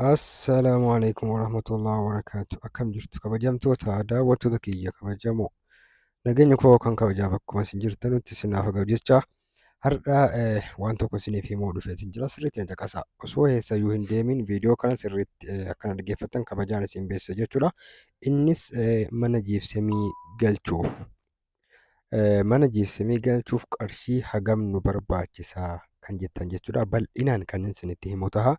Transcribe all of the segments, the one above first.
Assalaamu alaikum warahmatullahi wabarakaatu. Akkam jirtu kabajamtoota daawwattoota kiyya kabajamoo. Nageenya koo kan kabajaaf akkuma isin jirtanutti isinaaf haa ga'u jecha har'a waan tokko isiniif himuu dhufeetiin jira. Sirriitti na caqasaa. Osoo eessayyuu hin deemin viidiyoo kana sirriitti akkana dhaggeeffattan kabajaan isin beeksisa jechuudha. Innis mana jiibsemii galchuuf. Mana jiibsemii galchuuf qarshii hagam nu barbaachisa kan jettan jechuudha. Bal'inaan kan isinitti himu taha.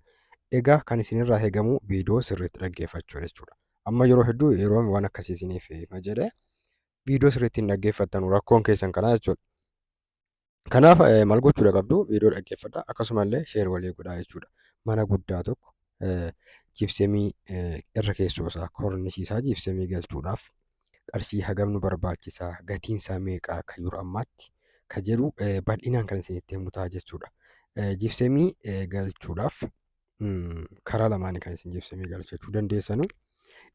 Egaa kan isinirraa eegamu viidiyoo sirriitti dhaggeeffachuu jechuudha. Amma yeroo hedduu yeroon waan akkasii isiniif hima jedhee viidiyoo sirriitti hin dhaggeeffattanu rakkoon keessan kanaa jechuudha. Kanaaf maal gochuudha qabdu? Viidiyoo dhaggeeffadha, akkasumallee share walii godhaa jechuudha. Mana guddaa tokko jiibsemii irra keessoo isaa koornisii isaa jiibsemii galchuudhaaf qarshii hagam nu barbaachisaa, gatiin isaa meeqa akka yeroo ammaatti ka jedhu bal'inaan kan isinitti himu ta'a jechuudha. Jiibsemii galchuudhaaf karaa lamaanii kan isin jiibsemii galchachuu dandeessanu.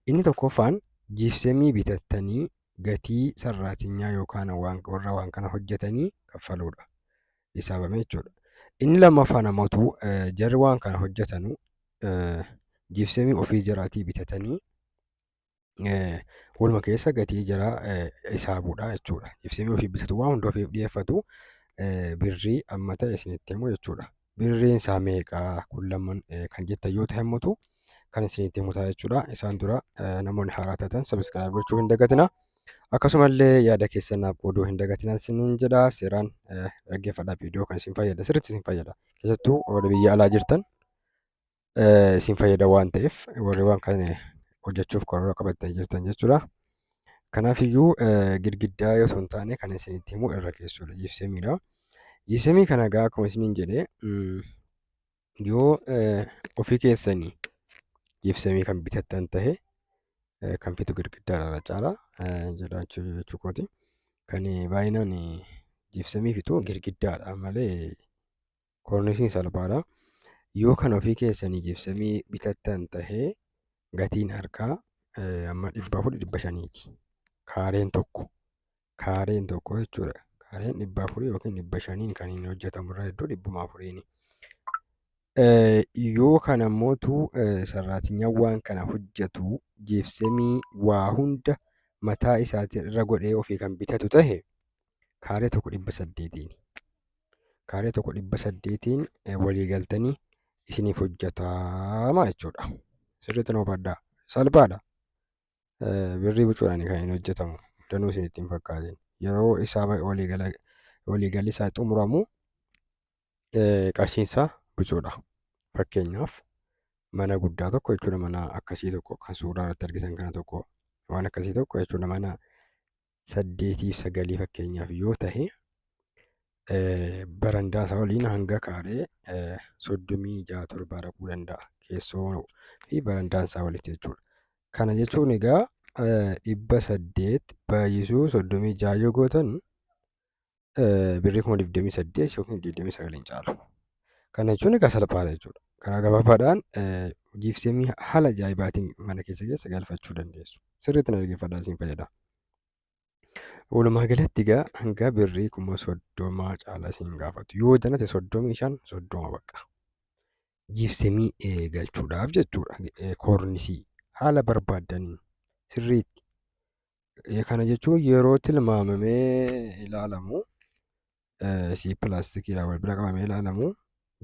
Inni tokkoffaan jiibsemii bitattanii gatii sarraatinyaa yookaan waan warra waan kana hojjetanii kaffaluudha. Hisaabame jechuudha. Inni lammaffaan ammoo jarri waan kana hojjetanu jiibsemii ofii jaraatii bitatanii waluma keessa gatii jaraa hisaabuudha jechuudha. Jiibsemii ofii bitatu, waan hunda ofiif dhiyeeffatu, birrii amma ta'e isinitti himu jechuudha. Birriin isaa meeqa kun lamaan kan jettan yoo ta'e immoo kan isinitti himu ta'a jechuudha. Isaan dura namoonni haaraa taatan subscribe gochuu hin dagatina. Akkasumallee yaada keessan naaf qooduu hin dagatina isiniin jedha. Seeraan dhaggeeffadhaa, viidiyoo kan isin fayyada, sirriitti isin fayyada. Keessattuu warri biyya alaa jirtan isin fayyada waan ta'eef, warri waan kana hojjechuuf karoora qabattanii jirtan jechuudha. Kanaafiyyuu girgiddaa yoo osoo hin taane kan isinitti himu irra keessoodha, jiibsemiidha. Jiibsemii kana egaa akkuma isiniin jedhe, yoo ofii keessanii jiibsemii kan bitattan tahe, kan fitu girgiddaadha irra caala jedha jechuu kooti. Kan baay'inaan jiibsemii fitu girgiddaadha malee koornisiin salphaadha. Yoo kan ofii keessanii jiibsemii bitattan tahee gatiin harkaa amma 400, 500ti. Kaareen tokko. Kaareen tokko jechuudha. Kaareen 400 yookiin 500n kan inni hojjetamu irra hedduu 400ni. Yoo kana ammootu sarraatinyaan waan kana hojjetu jiibsemii waa hunda mataa isaatiin irra godhee ofii kan bitatu tahe kaaree tokko 800n. Kaaree tokko 800n walii galtanii isiniif hojjetama jechuudha. Sirriitti na hubadhaa. Salphaadha. Birrii bocuudhaan kan inni hojjetamu. Danuu isinitti hin fakkaatin. Yeroo isaa waliigalli isaa xumuramu qarshiin isaa bocuudha. Fakkeenyaaf mana guddaa tokko jechuudha, mana akkasii tokko kan suuraa irratti argitan kana tokko, waan akkasii tokko jechuudha, mana saddeetiif sagalii fakkeenyaaf yoo tahe, barandaa isaa waliin hanga kaaree 36, 7 dhaquu danda'a, keessoo fi barandaan isaa walitti jechuudha. Kana jechuun egaa 800 baay'isuu 36 yoo gootan birrii 28,000 yookiin 29 hin caalu. Kana jechuun egaa salphaadha jechuudha. Karaa gabaabaadhaan jiibsemii haala ajaa'ibaatiin mana keessa keessa galfachuu dandeessu. Sirriitti na dhaggeeffadhaa, isin fayyada. Walumaa galatti egaa hanga birrii 30,000 caalaa isin gaafatu. Yoo danate 35, 30 bakka. Jiibsemii galchuudhaaf jechuudha. Koornisii haala barbaaddaniin sirriitti. Kana jechuun yeroo tilmaamamee ilaalamu, si pilaastikiidhaan wal bira qabamee ilaalamu,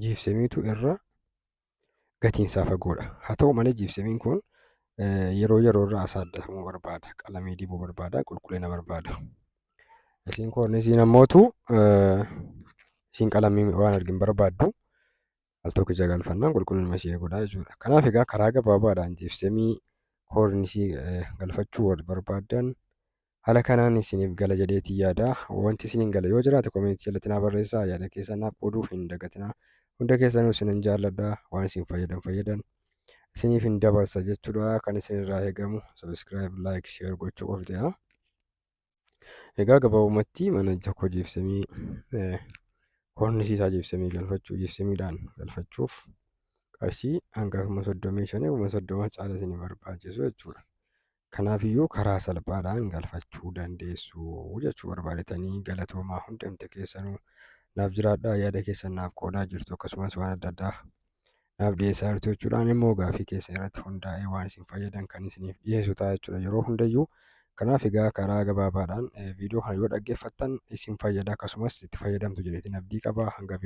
jiibsemiitu irra gatiin isaa fagoodha. Haa ta'u malee jiibsemiin kun yeroo yeroo irraa asaaddafamuu barbaada. Qalamii dibuu barbaada. Qulqullina barbaada. Isiin koornisiin ammootu isiin qalamii waan argin barbaaddu, al tokkicha galfannaan qulqullina ishee eeguudha jechuudha. Kanaaf egaa karaa gabaabaadhaan jiibsemii koornisii galfachuu warri barbaaddan haala kanaan isiniif gala jedheetii yaada. Wanti isiniin gala yoo jiraate koomentii jalatti naa barreessaa, yaada keessan naaf qooduu hin dagatinaa. Hunda keessanuu isinan jaalladha. Waan isin fayyadan fayyadan isiniif hin dabarsa jechuudha. Kan isinirraa eegamu subscribe, like, share gochuu qofti. Egaa gabaabumatti mana tokko jiibsemii koornisii isaa jiibsemii galfachuu, jiibsemiidhaan galfachuuf qarshii hanga 35,000, 30,000 caala isin barbaachisu jechuudha. Kanaafiyyuu karaa salphaadhaan galfachuu dandeessu jechuu barbaadetanii. Galatoomaa, hundumti keessanuu naaf jiraadhaa, yaada keessan naaf qoodaa jirtu, akkasumas waan adda addaa naaf dhiyeessaa jirtu jechuudha. Ani immoo gaaffii keessan irratti hundaa'ee waan isin fayyadan kan isiniif dhiyeessu ta'a jechuudha yeroo hundayyuu. Kanaaf egaa karaa gabaabaadhaan viidiyoo kana yoo dhaggeeffattan isin fayyada, akkasumas itti fayyadamtu jedheetiin abdii qaba. Hanga